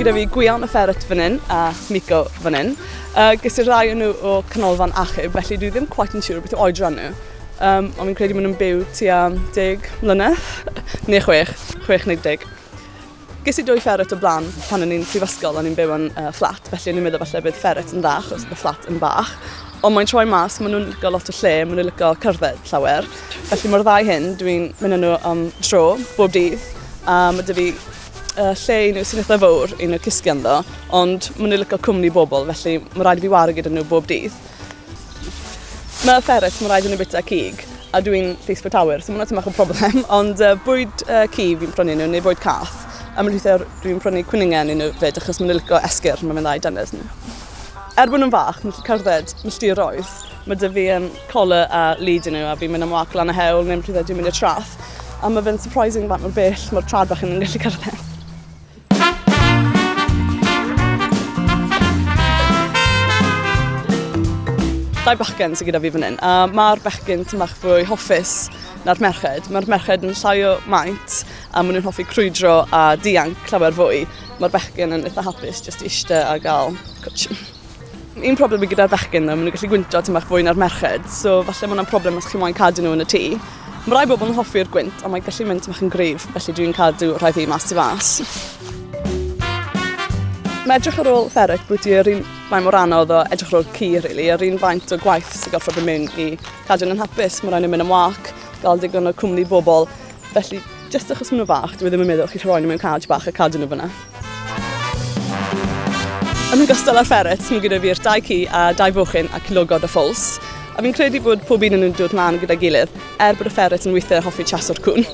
gyda fi Gwion y ferret fan hyn a Miko fan hyn. Ges i'r ddau o nhw o Canolfan Achub, felly dwi ddim quite yn siŵr beth yw oedran nhw. Ond fi'n credu maen nhw'n byw tua 10 mlynedd, neu chwech, chwech neu 10. Ges i dwy ferret o blaen pan o'n i'n prifysgol, o'n i'n byw yn fflat, felly o'n i'n meddwl falle bydd ferret yn dda, achos bydd y fflat yn bach. Ond mae'n troi mas, maen nhw'n licio lot o lle, maen nhw'n licio cerdded llawer. Felly mae'r ddau hyn, dwi'n mynd â nhw am tro bob dydd, a mae 'da fi lle i nhw sy'n eitha fawr i nhw cysgu ynddo, ond maen nhw'n licio cwmni bobl, felly mae rhaid i fi ware gyda nhw bob dydd. Mae ferret, mae rhaid i nhw bwyta cig, a dwi'n llys bwytawyr, so mae hwnna tipyn bach o problem, ond bwyd ci fi'n prynu nhw, neu bwyd cath, a mae'n rhywbeth dwi'n prynu cwningen i nhw fyd, achos maen nhw'n licio esgyrn, mae'n dda i dynes nhw. Er bod nhw'n fach, maen nhw'n cerdded milltiroedd, mae 'da fi collar a lead i nhw, a fi'n mynd am walk lan y hewl, neu rhywbeth dwi'n mynd i'r traeth, a mae fe'n surprising faint mor bell mae'r trad bach yn gallu cerdded. Dau bachgen sydd gyda fi fan hyn, a mae'r bechgyn tipyn bach fwy hoffus na'r merched. Mae'r merched yn llai o maint a maen nhw'n hoffi crwydro a dianc llawer fwy. Mae'r bechgyn yn eitha hapus jyst i eistedd a gael cwtsh. Un problem i gyda'r bechgyn ddo, maen nhw'n gallu gwynto tipyn bach fwy na'r merched, so falle mae hwnna'n problem os chi moyn cadw nhw yn y tŷ. Mae rai bobl yn hoffi'r gwynt, ond mae'n gallu mynd tipyn bach yn gryf, felly dwi'n cadw rhai fi mas tu fas. Mae edrych ar ôl ferret bwyty yr un faint mor anodd o edrych ar ôl ci, really, yr un faint o gwaith sy'n gorfod mynd mewn i cadw nhw'n hapus. Mae rhaid nhw mynd am walk, gael digon o cwmni bobl. Felly, jyst achos maen nhw'n fach, dwi ddim yn meddwl chi'n rhoi nhw mewn cage bach a cadw nhw fyna. Yn ogystal â'r ferrets, mae gyda fi'r dau ci a dau fochyn a cilogod a ffowls. A fi'n credu bod pob un yn nhw'n dod mlaen gyda'i gilydd, er bod y ferret yn weithiau hoffi chaso'r cŵn.